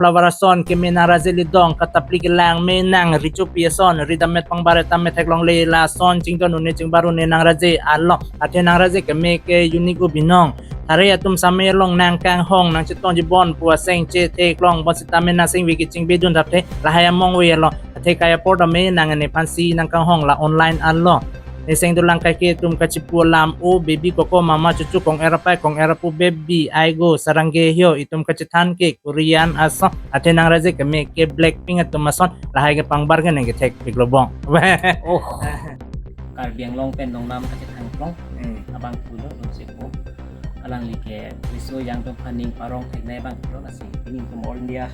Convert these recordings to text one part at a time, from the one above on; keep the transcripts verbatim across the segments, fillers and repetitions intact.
Flower ason keme nangraje lidong, katapli kelang me nang richopi ason, ridammet pangbar tame theklongle lason chingdon un-e chingbar un-e nangraje along. Athe nangraje keme ke unique u binong. Thare atum same along nangkanghong nangchetong jibon pu aseng chetheklong bonsitame nang singve kechingbedun thapthe lahai among ve along. Athe kai apor tame nang nephansi nangkanghong la online along. Neseng dolang kaike atum kachipu alam o, baby koko, mama chuchu, kong-er apai kong-er apo, baby aigo, saranghe hio, itum kachethan ke Korean ason. Athe nangraje keme ke Blackpink atum ason, lahai kepangbar ke nang kethekpiklo bong. Oh. Karbi Anglong pen dongnam kachethan klong. Hmm. Abang pulo dun seko. Alangli ke riso yang atum aphan ning parong theknei abang pulo, lasi pini itum All India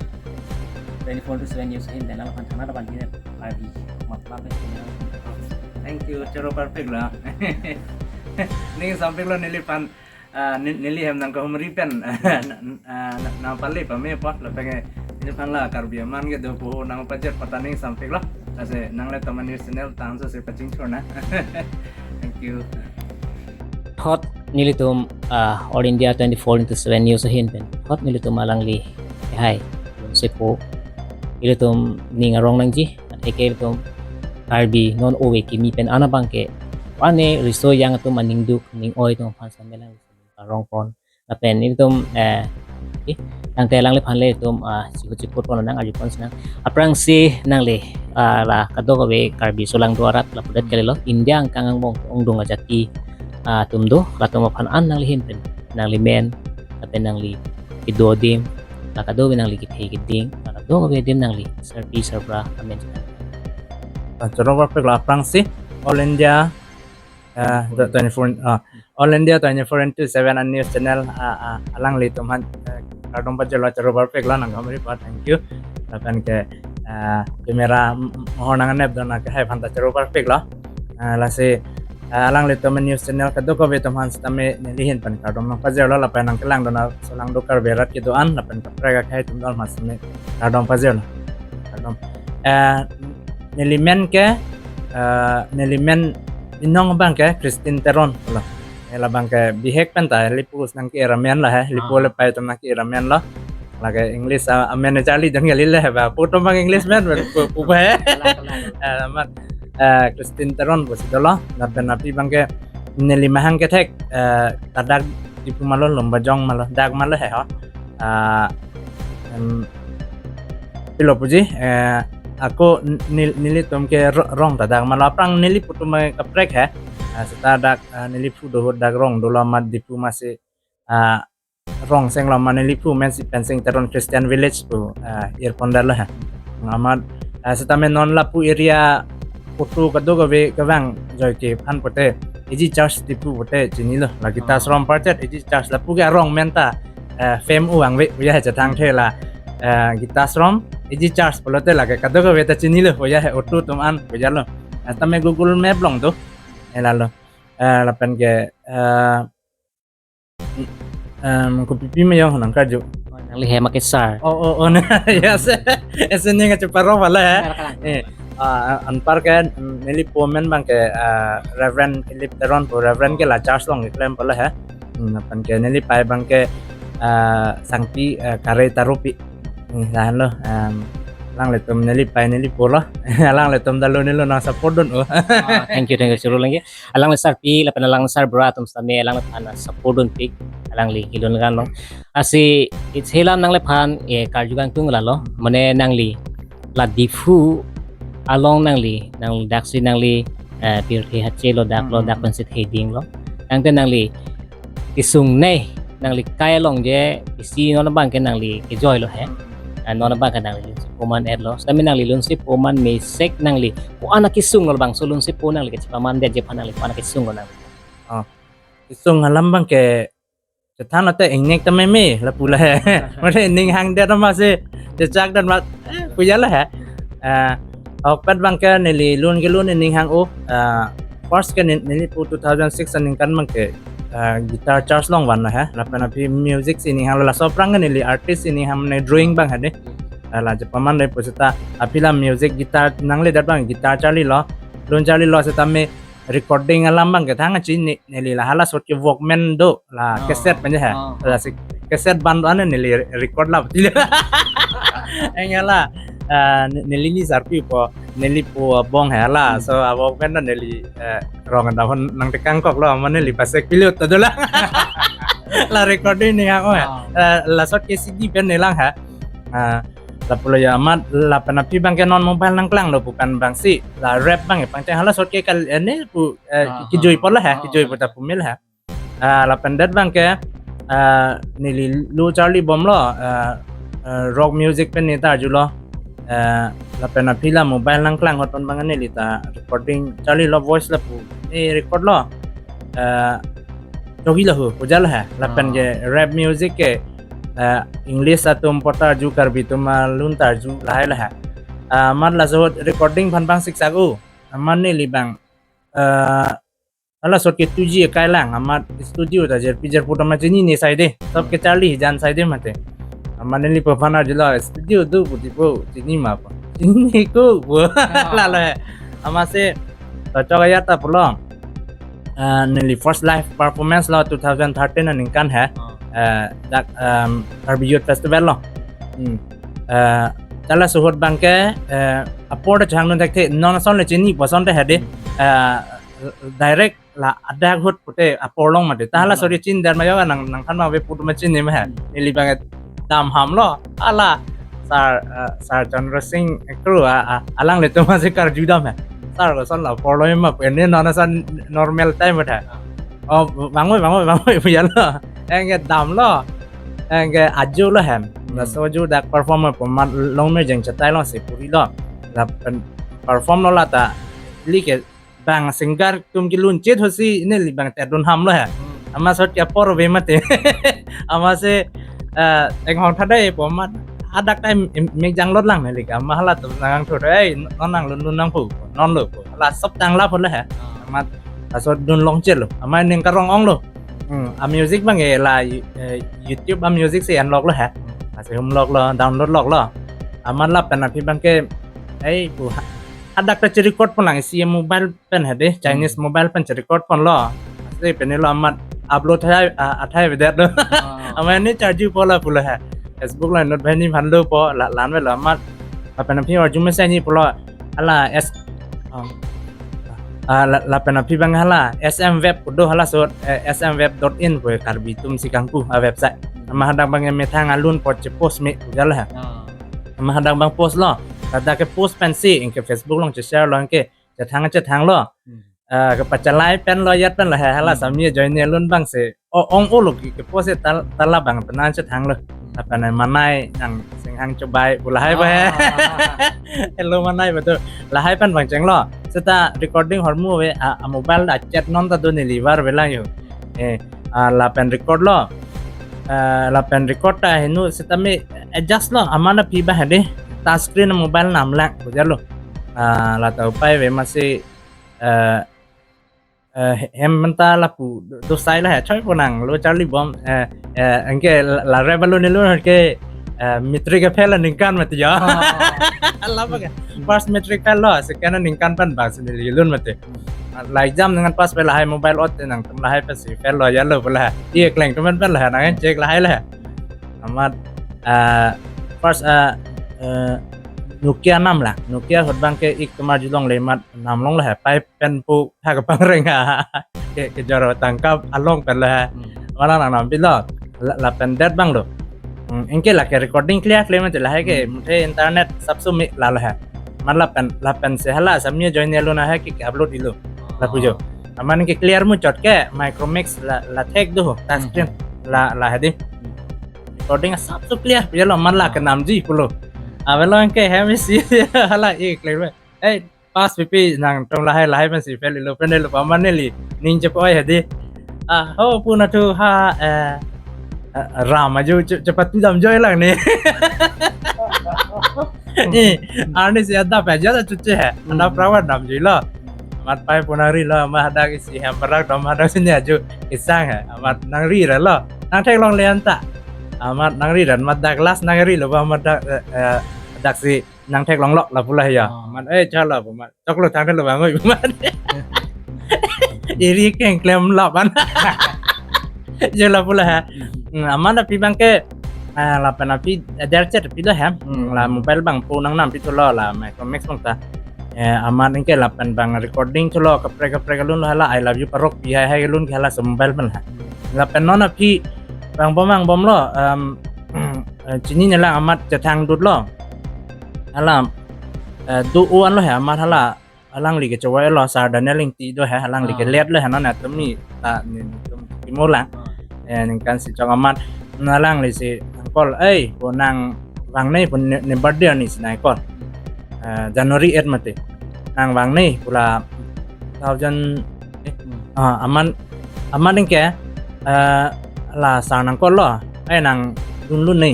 twenty-four into seven news ahin pen alangphan thana abang hin Karbi matla pen. Thank you, choro parpiklo. Ning sampiklo neliphan, ah, ne-, neli hem nangkahumri pen, ah, na-, na-, nangpale pame apot, lapen ke neliphan la Karbi aman kedo pu nangpajir pata ning sampiklo. Lasi nanglitum a-news channel tangso si pachingthur nang. Thank you. Hot nelitum, ah, All India twenty-four into seven news ahin pen hot nelitum alangli hai sepo ilitum ning arong nangji, athe ke ilitum Karbi non ove kimi pen an abang ke ane riso yang atum aning duk ning oi atum aphan same lang arong pon. Lapen ilitum, eh, eh, tangte alangliphan le itum, ah, chikut chikut pon nang arju pon sinang. Aphrangsi nangli, ah, la kadokave Karbi solangdo arat lapudet kalilo, India angkang angbong ongdung ajati, ah, atum do, latum aphan an nangli hin pen nangli men, lapen nangli kedo adim, la kadokave nangli kethe keding, la kadokave adim nangli sarpi sarbura amen. Ah, choro parpiklo aphrangsi All India, ah, the twenty-four, ah, All India twenty-four into seven a-news channel, ah, ah, alanglitum aphan, eh, kardom pajirlo, choro parpiklo nangkahumri apot, thank you. Lapen ke, ah, camera m-, m-, mohor nangnepdun akehai aphan ta choro parpiklo. Ah, lasi, ah, alanglitum a-news channel kadokave atum aphan sitame neli hin pen kardom nangpajirlo, lapen nangkelangdun asolangdo Karbi arat kedo-an, lapen kaprek akhai atum do-an aphan sitame kardom pajirlo. Kardom. Eh, neli men ke, eh, neli men inong abang ke Christine Teron lo. Eh, labang ke bihek pen ta, Lipu nangke-er amen lo he, Lipu Ah. lepai atum nangke-er amen lo. Lake English a, amen charlidun kali le he ba. Pu atum abang English men, pu, pu ba he. Kalang, kalang. Eh, amat, eh, Christine Teron pusi dolo. Lapen aphi abang ke neli mahang kethek, eh, ta dak Diphu malo, Lumbajong malo, dak malo he ho. Ah, em, pilo puji, eh, ako n-, nel-, nelitum ke ro-, rong ta dak malo, aphrang neli pu atum kaprek he. Ah, seta dak, ah, neli phu do ahut dak rong dolo amat Diphu masi, ah, rong seng lo ma neli phu mensi Pensing Teron Christian Village pu, ah, irpon dalo he. Amat, ah, sitame non lapu area auto kadokave kevang joike aphan pote, A G Church Diphu pote chinilo. La Gita Ah. Ashram parchet A G Church lapu ke arong men ta, eh, fame u angve puya he, chethangthe la, eh, Gita Ashram, A G Church pulote lake kadokave ta chinilo puya he, auto atum an puya lo. Eh, tame Google Map along do. Eh, lalo. Eh, lapen ke, eh, em, kopipi ma yong nangkarju. Oh, nangli hem akesar. Oh, oh, oh, na, yes. Ese ning achu paro pala he. Kalang, kalang. Eh, ah, anpar ke, em, neli pu amen abang ke, ah, Reverend Philip Teron pu, Reverend ke la church along keklem pala he. Hmm, lapen ke neli pai abang ke, ah, Sangpi, ah, Kare Tarupi. Hmm, lahenlo, em, alanglitum neli pai neli pulo. Alanglitum ta lo neli lo nang support dun o. Ah, thank you, thank you, choro lagi. Alangli sarpi lapen alangli sarbura atum sitame alangliphan support dunpik, alangli kelun kan long. Lasi isi alam nangliphan, eh, karju kangtung lalo, mane nangli la Diphu along nangli, nangli daksi nangli, eh, pirthe hache lo dak lo, Hmm. dak pensi theding lo. Tangte nangli kesung nei, nangli kai along je isi non abang ke nangli kejoi lo he. Ah, non abang ke nangli lunsi pu aman et lo. Sitame nangli lunsi pu aman mesek nangli ko-an akesung lo bangso lunsi pu nangli kechepaman det je aphan nangli ko-an akesung lo nangli. Oh. Kesung alam abang ke chethan ate ingnek ta meme lapu la he. Mane ning hang det masi chechak det ma, eh, puya la he. Eh, ahokpet abang ke neli lun kelun ning hang o, eh, first ke ne-, neli pu two thousand six aningkan abang ke, eh, guitar church along van lo he. Lapen aphi music si ning hang lo, laso aphrang ke neli artist si ning hang ne drawing abang he de. Eh, la chepaman de pu seta aphi la music guitar nangledet abang guitar charlilo, lun charlilo sitame recording alam abang ke thang achi ne-, neli la hala sot ke Walkman do la Ah. cassette pen je he. Ah. Lasi cassette band do-an neli record la betul. Heng hala, ah, ne- neli ni sarpi po, neli po abong hala. Hmm. So, abong pen na neli, eh, rong anda hon nangtekang kok lo, amat neli pasek pilut ta dolang. La recording ni ha, oh, eh. Ah. Eh, lasot ke C D pen nelang ha. Ah, lapulo ya amat, lapen aphi abang ke non mobile nangklang lo pu pen abang si. La rap abang ya pangcheng hala sot ke kal, eh, ne pu, eh, Ah, kijui ah, po la ha, ah, kijui ah. po ta pu mil ha. Ah, lapen det abang ke, ah, neli lo charli bom lo, ah, ah, rock music pen neta arju lo. Ah, lapen aphi la mobile nangklang hot pen abang neli ta recording charli lo voice lapu. Eh, record lo. Ah, chohi lo hu, puja lo ha. Lapen Ah. ke rap music ke, ah, English atum po ta arju, Karbi atum alun ta arju lahai lo ha. Ah, amat laso recording aphan abang siksak u. Amat neli abang, ah, hala sot ke two G akai lang, amat studio ta jerpi jerpo ta ma chinine sai de, sop ke charli jan sai de mate. Amat neli po aphan arju lo, studio do pu ti po, chini ma po. Chini ko po. Ah. Lalo he. Amat si, ta chok ayat ta pulo. Ah, neli first live performance lo two thousand thirteen aningkan he. Ah. Eh, dak, em, Karbi Youth Festival lo. Hmm. Eh, ta laso ahut abang ke, eh, apor ta chang non thek the, non ason le chini po ason te he de. Hmm. Eh, direct la adak ahut pute apor along mate. Ta hala Hmm. sot chin der ma yo nang, nangthan ma ve pu ma chinine ma he. Hmm. Neli abang dam ham lo. Hala sir, eh, sir Chandra Singh Kro a, a, alanglitum si karju dam he. Sir koson la apor lo ma pu, ne non ason normal time mate. Oh, bang oi, bang oi, bang oi, pu ya lo. Anke dam lo. Anke ajo lo hem. Hmm. Laso ajo dak perform po amat Longmirjeng Chatai along si puri lo. Lapen perform lo la ta. Ili ke bang singer atum kelun chet ho si neli abang te dun ham lo he. Hmm. Amat sot ke apor ave mate. Amat si, eh, enghong thadai po amat adak time em-, mek jang lot lang neli ke. Amat hala atum nang thot, "Eh, non nanglun lun nang pu, non lo pu." Hala sop tang la po lo he. Ah. Amat laso dun long chet lo. Amat ning karong ong lo. Hmm, a music abang ke la, eh, YouTube a music si en lok lo he. Hmm. Asi hum lok lo, download lok lo. Amat lapen aphi abang ke, eh, pu ha-, adak ta che-record pon lang si mobile pen he de, Chinese Hmm. mobile pen che-record pon lo. Asi pen lo amat upload athai, ah, athai avedet lo. Ah. Amat ne charju po la pu lo he. Facebook lo not bhai ni phan lo po la, lan ve lo amat. Lapen aphi arju mesen ni pulo hala S, um, ah, la, lapen aphi abang hala S M Web pu do hala sot, eh, S M web dot in pu Karbi atum si kangpu a website. Amat hadak abang methang alun po che-post me puja lo he. Ah. Amat hadak abang post lo. Ladak ke post pen si anke Facebook along che-share lo anke chethang chethang lo. Hmm. Ah, kepachalai pen lo, ajat pen lo he, hala Hmm. sami ajoine alun abang si. Oh, ong-o lo ke, ke-post ta, ta labang penan chethang lo. Hmm. Lapen manai nang singhang chobai pu lahai ba he. Ah. Hello manai ba do. Lahai pen pangcheng lo. Seta recording ahormu ave, a, a mobile ta chet non ta do neli var ve lang yo. Hmm. Eh, ah, lapen record lo. Ah, lapen record ta henu seta me adjust lo, amat aphi ba he de. Touch screen mobile nam lang, puja lo. Ah, la ta upai ave masi, eh, eh, hem menta lapu do, do sai la he, choi po nang lo charli bom, eh, eh, anke la, la rap alun alun ke, eh, matric ke fail aningkan mate ya. Oh. Laba ke, first matric fail lo, second aningkan pen bang si neli alun mate. Hmm. La exam dengan pass pe lahai mobile ot te nangtum lahai pen si fail lo ya lo pu la. Iya kleng teman pen la nang check lahai la. Amat, eh, first, eh, eh, Nokia nam la. Nokia ahut abang ke ik atum arjulong le amat nam long la he, pipe pen pu ha kepangreng ha. Ke, kejor tangkap along pen lo he. Hmm. Amat nang nam pilo. La, lapen det abang lo. Hmm, anke la ke recording clear clear mate lahai ke, Hmm. mate internet sabsu me la lo he. Amat lapen, lapen si hala sami ajoine alun ahe ke, ke upload ilo. Lapu jo. Oh. Amat ke clear muchot ke, Micromax la, la thek do, touch screen. Hmm. La, la he de. Hmm. Recording sabsu clear, ya lo amat la ke namji pulo. Hmm. Avelo anke hem si hala ik le. Eh, pass pipi nangtum lahai, lahai pen si fail ilo, pen ilo pu amat neli ning chepoi he de. Ah, ho pu na thu ha, eh, eh, ram aju che-, chepatu dam joi lang ne. Eh, arni si ada pa aja ta chuche he. Ada Hmm. prawan dam joi lo. Amat pai pu nangri lo, amat hadak isi hem barak dam hadak sini aju isang he. Amat nangri ra lo. Nangtheklongle anta. Amat nangri ra, amat dak last nangri lo, amat dak, eh, eh, dak si nangtheklong lo lapu la ya. Ah. Amat, eh, chalo pu amat. Choklo thangthe lo bang oi pu amat. Iri kengklem lo ban. Je lapu la ha. Hmm, amat aphi abang ke, Ah, lapen aphi, eh, der chet aphi do he. Hmm, la mobile bang po nangnam aphi thulo la Micromax bang ta. Eh, amat anke lapen bang recording thulo kaprek kaprek alun lo hala I Love You Parokpi hai hai alun ke hala so mobile pen ha. Lapen non aphi bang bom bang bom lo, em, eh, chinine lang amat chethang dut lo. Hala, eh, do-o an lo he amat hala alangli ke chowai lo Sar Daniel Ingti do he alangli ke Ah. let lo he non atum ni ta ni tum kimo lang. Eh, ningkan si chok amat na alangli si nang call, "Ei, ko nang vangne pu ne, ne birthday ni si nang call." Eh, January eight mati. Nang vangne pu la two thousand, eh, Hmm. ah, aman, aman anke, eh, la sar nang call lo. "Ei, nang dun lun ne."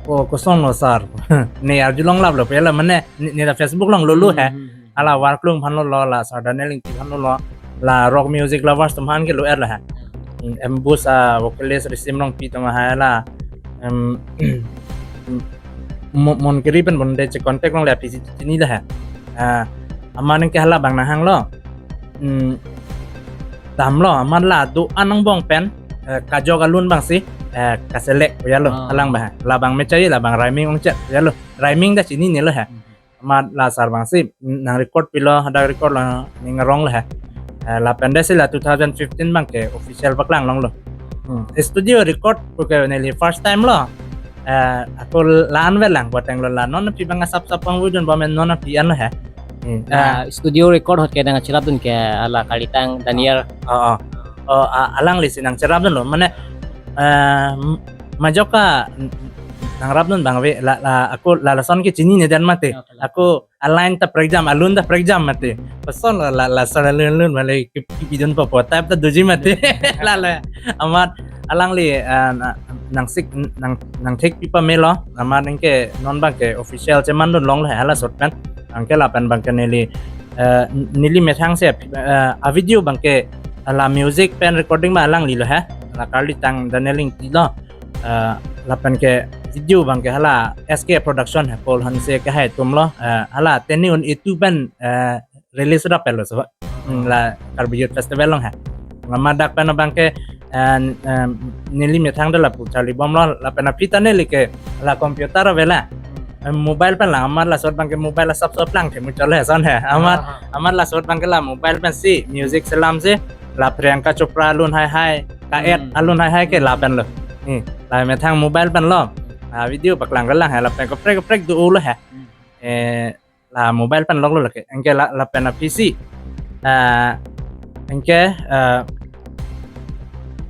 "Ko, koson lo sar?" Ne arjulong lap lo, pela mane, ne, ne ta Facebook along lo lo he. Hmm, hmm, hmm. Hala Warklung aphan lo lo, la Sar Daniel Ingti aphan lo lo, la rock music lovers atum aphan ke lo er la ha. Hmm, Ambush a vocalist Risim Rongpi atum hai la, em, Mo-, Monkiri pen bonde che contact along le aphi si chini la ha. Ah, amat anke hala bang nang hang lo. Hmm, dam lo, amat la do-an angbong pen, eh, kajok alun bang si, eh, kaselek ya lo, Ah. alang bang ha. La bang mechai la bang rhyming ongchet ya lo. Rhyming ta chinine lo ha. Hmm. Amat la sar bang si nang record pilo, hadak record lo ning arong le he. Eh, lapen desi la two thousand fifteen bang ke official paklang long lo. Hmm. Studio record pu ke neli first time lo. Eh, ako la-an velang, buat yang lo la non aphi bang asap sap pang wujun bom non aphi an lo he. Hmm. La Eh, studio record ahut ke nang cherap dun ke hala kalitang Daniel. Oh, oh. Oh, a-, alangli si nang cherap dun lo. Mane, eh, m-, majok ka n-, nang rap dun bang ave la, la, ako la lason ke chinine dan mati. Okay, la. Ako a-line ta prekjam, alun ta prekjam mati. Koson la, la, lason alun alun male ki, kipidun popo type ta doji mati. La la. Amat alangli, eh, na, nang sik, nang, nang thek pipa melo. Amat anke non bang ke official cheman dun long le hala sot pen. Anke lapen bang ke neli, eh, neli methang si, eh, a video bang ke la music pen recording ma alangli lo he. La kalitang Daniel Ingti lo. Eh, lapen ke video bang ke hala S K Production he, Paul Hanse ke hai atum lo, eh, hala teni un itu pen, eh, release rap lo so. Hmm, la Karbi Youth Festival along he. Amat dak pen bang ke, eh, em, neli methang de lapu charli bom lo, lapen aphi ta neli ke la computer ave la. Em, mobile pen la, amat la sot bang ke mobile asap sap lang the muchot le son he. Amat, Ah, ah. Amat la sot bang ke la mobile pen si music selam si la Priyanka Chopra alun hai hai, ka-et Hmm. alun hai hai ke lapen lo. Hmm, la methang mobile pen lo. Ah, video paklang kelang he, lapen kaprek kaprek do-o lo he. Hmm. Eh, la mobile pen lok lo lake. Anke la, lapen aphi si. Ah, anke, ah,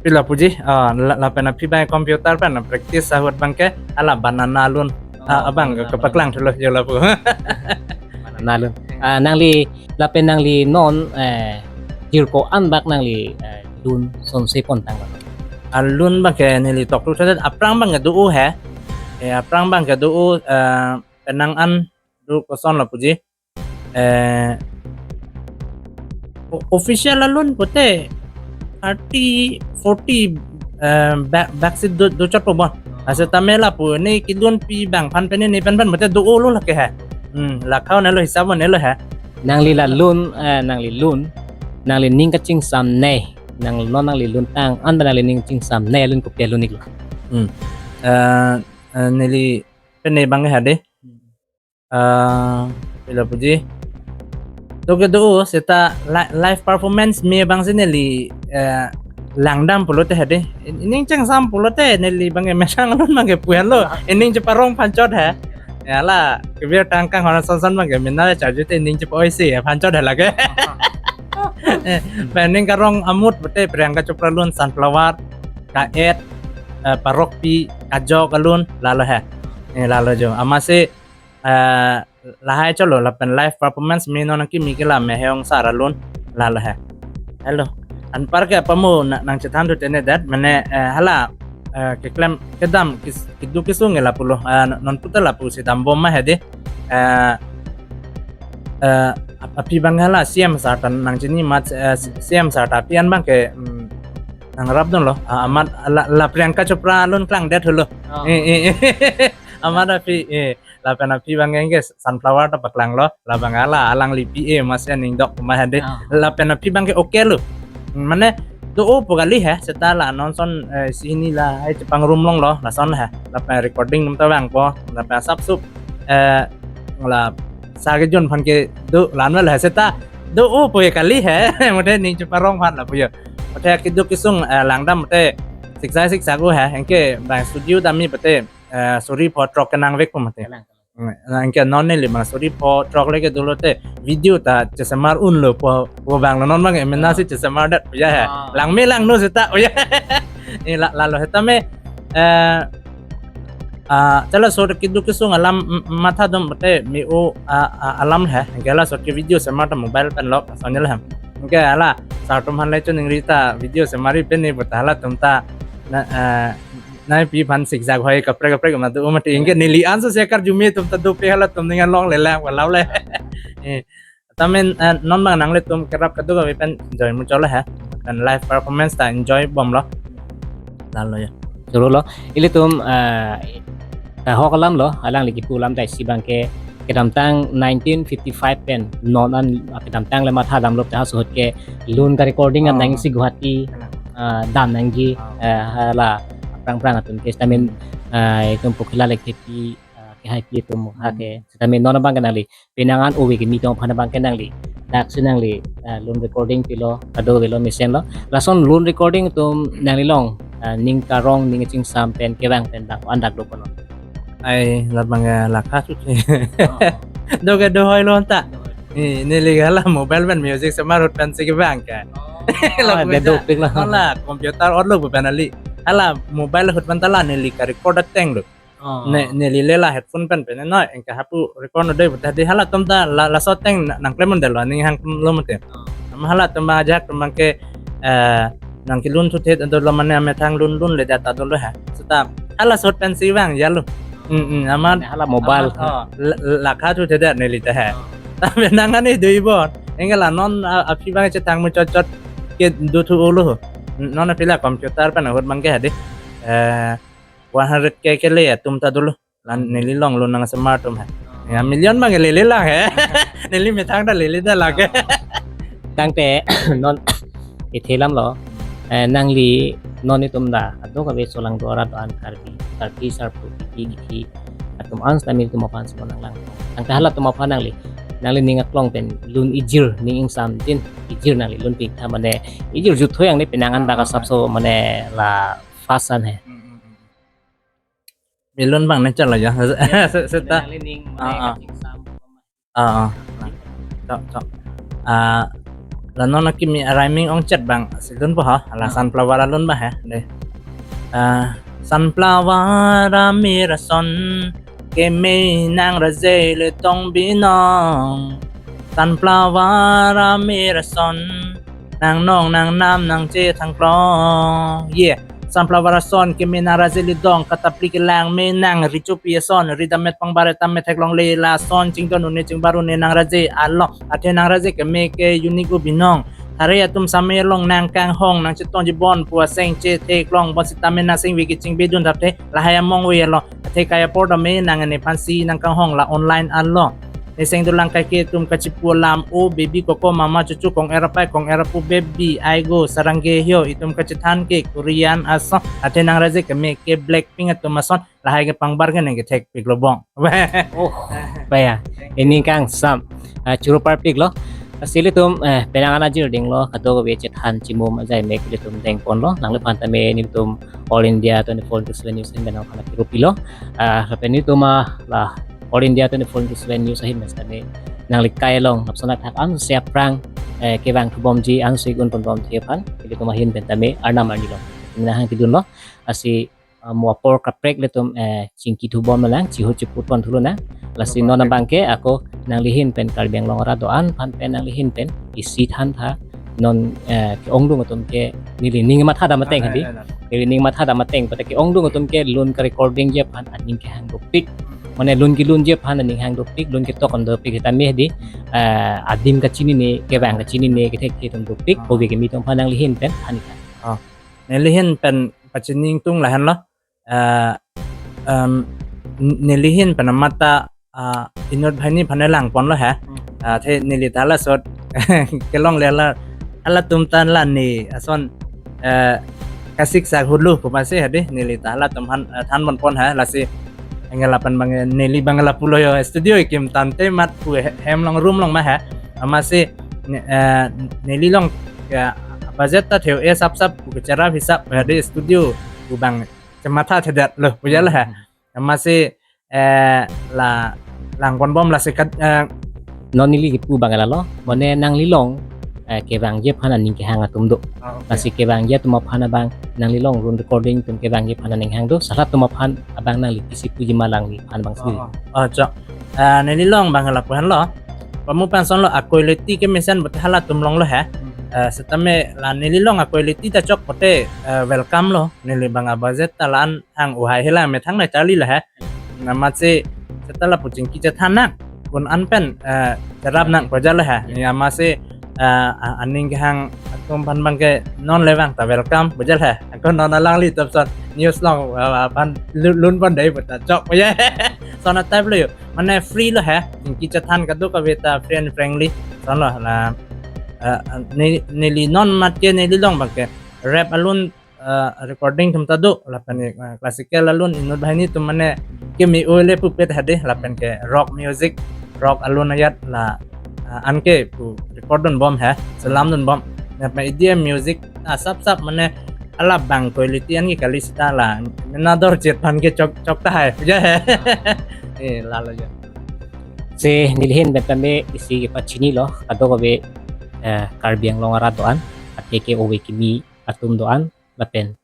pila puji, ah, la, lapen aphi bang computer pen practice ahut bang ke hala Banana alun. Ah, Oh, abang Banana ke paklang thulo yo lapu. Banana alun. Ah, nangli lapen nangli non, eh, jirpo an bak nangli, eh, lun sonse pon tang lo. Alun bang ke neli tok tu thadet aphrang bang ke do-o he. Eh, aphrang bang ke do-o, eh, penang an do koson lo puji. Eh, o-, official alun pute thirty, forty, eh, bak, bak si do, do chot po bon. Asa tame lapu ne kidun pi bang phan pen ne pen pen pute do-o lo lake he. Hmm, la khau ne lo hisab ne lo he. Nangli la lun, eh, nangli lun, nangli ning kachingsam ne, nang non nangli lun tang, anta nangli ning kachingsam ne, lun kopi alun ik lo. Hmm. Eh, eh, neli pen ne bang he de. Ah, pila puji. To ke do seta li-, live performance me bang si neli, eh, langdam pulote hade. In-, ining chingsam pulote neli bang emesang alun bang ke puan lo. Ining cheparong phan chot he. Ya la, kebir tangkang hona son son bang ke mina charju te ining chepa-oi si he phan chot he lake. Eh, pen ining karong amut pute Priyanka Chopra alun Sunflower, ka-et, eh, Parokpi, kajok alun, la lo he. Eh, la lo jo. Amatsi eh, lahai cholo lapen live performance me non kimi ke la Mehong Sar alun la lo he. Hello. Anpar ke apamo na-, nang chethan thu tene det mane, eh, hala, eh, keklem kedam kis-, kedo kesung ke lapulo, eh, non puta lapusi dambom ma hedi. Eh, eh, ap-, aphi bang hala C M Sar ta nang chini mat, eh, C M Sar ta aphi an bang ke, mm, nang rap dun lo. Ah, amat la, la Priyanka Chopra alun klang det holo. Oh. Eh, eh, eh. Amat aphi, eh. Lapen aphi bang ke Sunflower ta paklang lo, labang hala alangli P A masi aning dok ma hade. Ah. Lapen aphi bang ke okay lo. Mane do-o pu kali he, seta la non son, eh, isi hini lahai chepangrum longlo, lason he. Lapen recording atum ta vangpo, lapen asapso, eh, la sa kejun aphan ke do la-an lo he, seta do-o pu kali he, mate ning cheparong aphan lapu ya. Mate keduk kesung, eh, langdam mate siksa siksa ko he, anke bang studio dam-i pute, eh, suri pho throk kenangvekpo mate. Kenang. Hmm, anke non neli bang suri pho throk le kedo lote video ta chesemar unlo pu, pu bang lo, non bang emena si chesemardet ya he. Ah. Langme langno seta ya. Eh, la, lalo he tame, eh, ah, chala so keduk kesung alam, m-, mathadam pute me-o, ah, ah, alam he. Anke laso ke video semar ta mobile pen lok, sonjel hem. Anke hala, sartum aphan le choningri ta video semari pen ni puta halatum ta, na, eh, nai pi aphan sikjak hoi kaprek kaprek ma do mati, anke neli anso se karjume atum ta dopik halatum ning along le lang walau le. Eh, tame, eh, non bang nanglitum kerap kaduk ave pen enjoy muchot lo he. Pen live performance ta enjoy bomlo. Lalo ya. Choro lo. Ilitum, eh, eh, hok alam lo, alangli kipu alam ta isi bang ke kedamtang nineteen fifty-five pen non an, ah, kedamtang le mathadam lo ta ahut ke lun ka recording an, ah, nangsi Guwahati, ah, dam nangji, ah, eh, hala aphrang phrang atum ke seta min, ah, itum Pokhila le kepi, ah, kehaipi atum ha ke, seta min non bang ke nangli penang an ove kimi atum aphan bang ke nangli dak si nangli, ah, lun recording pilo, kadokave lo, mesen lo. Lason lun recording atum nangli along, ah, ning karong, ning chingsam pen kevang pen bang ko-an dak do kono? Ai, labang, eh, lakha chot he. Oh. Do ke do hoi lo anta. Do hoi. Eh, neli hala mobile pen music semar ahut pensi kevang ke. Oh. Lo ah, pu de ja. Dopik lo. Hala computer or lo pu pen kali. Hala mobile ahut pen ta la neli ka record ateng lo. Oh. Ne, neli le la headphone pen pen noi, anke hapu record no dei puta di halatum ta la, laso ateng na, nangklem un detlo, ning hang lo mate. Oh. Ama halatum ajahak atum bang ke, eh, nangkelun thuthe dolo mane amethang lun lun le jata dolo ha. Seta hala ahut pensi vang ya lo. Hmm, hmm, amat. Mane hala mobile. Amat, oh, la, lakha thuthe det neli ta ha. Oh. Tapi nang ani dui bon. Anke la non a, aphi bang chetang muchot chot ke do thu olo. Non aphi la computer pen ahut bang ke ha dei. Eh, one hundred K kele atum ta dolo. La neli along lun nangsemar atum he. Ya, million bang lele lang he. Neli methang ta lele ta lang he. Tangte non ithe alam lo. Eh, nangli non itum ta kadokave solangdo arat do-an Karbi, Karbi sarpo kithi kithi atum an seta nelitum aphan si nanglang. Tangte halatum aphan nangli, nangli ning aklong pen lun ijir, ning ingsam tin ijir nangli lun pik tha mane ijir jutho yang ni penang an dak asapso mane la fast an he. Hmm, hmm, hmm. Milun bang ne chalo ya. Ya, se-, seta. Nangli ning ah, mane ah, kachingsam. Ah, ah. Chok, chok. Ah, la non akimi rhyming ongchet bang si lun po ha. La ah, sunflower alun bang he. Dei. Ah, sunflower amir ason keme nang raje le tong binong. Sunflower amir ason nang nong nang nam nang che thang klong. Ye, sunflower ason keme nang raje le dong, katapli kelang me nang richopi ason, ridam met pangbar etam me theklongle, lason chingdon un-e chingbar un-e nang raje along. Athe nang raje keme ke unique u binong. Thare atum same along nang kanghong nang chetongji bon pu aseng che theklong bon sitame nang sengve kechingbe dun thapthe lahai among ve along. Athe kai apor tame nang nephan si nang kanghong la online along. Neseng dolang kaike atum kachipu alam, o baby koko mama chuchu kong-er apai kong-er apo baby aigo sarang ke hio itum kachethan ke Korean ason. Athe nang raje keme ke Blackpink atum ason lahai kepangbar ke nang kethek pik lo bong. Oh, baya. Ini kangsam. Ah, choro parpik lo. Lasi ilitum, eh, penang an ajir ding lo, kadokave chethan chimum ajai mek ilitum dengpon lo. Nangliphan tame nelitum All India twenty-four into seven News ahin pen nangphan kirupi lo. Ah, lapen nelitum, ah, la All India twenty-four into seven News ahin pen tame nangli kai along lapuson athak ansi aphrang, eh, kevang thubomji ansi un ponbomji aphan ilitum ahin pen tame arnam arni lo. Nang hang pidun lo. Lasi ah, mo apor kaprek ilitum, eh, chingki thubom lang, chihut chiput pon thu lonang. Lasi non abang ke ako nangli ahin pen Karbi Anglong arat do-an aphan pen nangli ahin pen isi thantha non, eh, ke-ongdung atum ke neli ning mathadam ateng ah, hadi. Eh, eh, eh. Neli ning mathadam ateng pute ke-ongdung atum ke lun ka recording ji aphan aning kehang dopik. Mane lun kelunji aphan aning hang dopik, lun ketok an dopik, sitame hadi, eh, adim kachinine, kevang kachinine, kethek kethek atum dopik, ah, ove kimi atum aphan nangli ahin pen, ani kan. Oh. Neli ahin pen pachini ingtung lahenlo. Eh, em, n-, neli ahin pen amat ta, ah, inut banghini aphan langponlo he. Hmm. Ah, athe neli ta lasot kelongle la, halatum ta la ne ason eh, kasiksak hulu pu masi hadi neli ta halatum aphan, eh, than ponpon ha, lasi anke lapen abang neli abang lapulo yo studio ikim tangte mat pu he-, hem along room along ma ha. Amatsi ne-, eh, neli along ya budget ta theo e sapsap pu kecherap hisap hadi studio pu abang chematha thedet lo pu jala ha. Amatsi, eh, la lang ponbom lasi kat, eh, non neli kipu abang lalo, mane nanglilong, eh, kevangji aphan aning kehang atum do. Ah, okay. Lasi kevangji atum aphan abang nanglilong run recording atum kevangji aphan aning hang do, sala atum aphan abang nangli pisi puji ma alangliphan abang si. Oh, oh. Oh, chok. Eh, nelilong abang lapu-an lo. Pamu panson lo a-quality kemesen pute halatum along lo ha. Hmm. Eh, setame la nelilong a-quality ta chok pute, eh, welcome lo. Neli abang a-budget ta la-an hang uhai hela methang na charli la ha. Amatsi seta lapu chingki chethan nang. Pun an pen, eh, cherap nang pu jala ha. Ni amatsi, eh, a-, aning kehang atum aphan abangke non le vang ta welcome pu jala ha. Ako non alangli top son news along, eh, aphan lu-, lun pon dei pu ta chok pu ya. Sona type lo yo. Mane free lo ha. Chingki chethan kadokave ta free and friendly. Son lo la, eh, ne-, neli non mat ke nelilong abangke rap alun, eh, recording atum ta do, lapen, eh, classical alun inut banghini atum mane keme ole pupet hadi, lapen ke rock music, rock alun ajat la, eh, anke pu record dunbom ha, selam dunbom. Lapen E D M music, ah, sapsap mane alabang quality anke kali seta la, nador chet aphan ke chok, chok tahai. Ya ha. Eh, lalo ya. Si neli ahin pen tame isi kepachini lo, kadokave, eh, Karbi Anglong arat do-an, athe ke ove kimi atum do-an, lapen,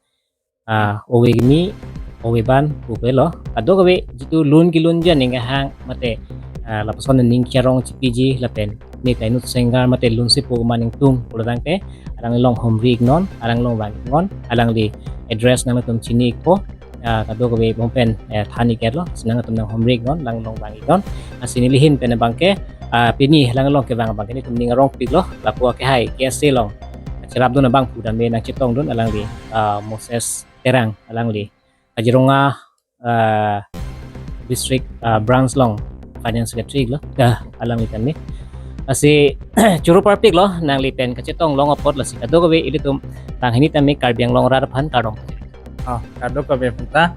ah, ove kimi, ove ban, ove lo, kadokave jitu lun kelunji aning kehang, mate, ah, lapuson aning kerong chipiji, lapen, ne kainut singer, mate lunsi pu aning tung, pulo tangte, alanglilong humri iknon, alanglilong vang iknon, alangli address nangtum chini ikpo, ah, kadokave bom pen, eh, than ik-et lo, si nangtum nanghumri iknon, alanglilong vang iknon. Lasi neli ahin pen abangke, ah, pini alanglilong kevang abangke netum ning arongpik lo, lapu akehai K S A along cherap dun abang pu tame nangchetong dun alangli, ah, Moses Terang alangli Kaziranga, ah, district, ah, branch along finance secretary lo. Ya, alangli tame. Lasi choro parpik lo, nangli pen kachetong long apot lasi kadokave ilitum banghini tame Karbi Anglong arat aphan kardom. Oh, kadokave aphanta,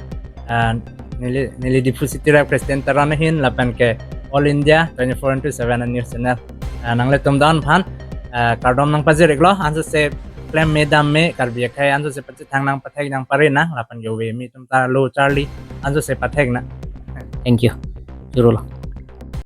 ah, neli, neli Diphu City Rap Christian Teron ahin lapen ke All India twenty-four into seven news channel, ah, nanglitum don aphan, ah, kardom nangpajir iklo, ansose klem me dam me Karbi akhei ansose pachethang nang pathek nang pare nang lapen ke ove kimi atum ta lo charli ansose pathek nang. Thank you. Choro lo.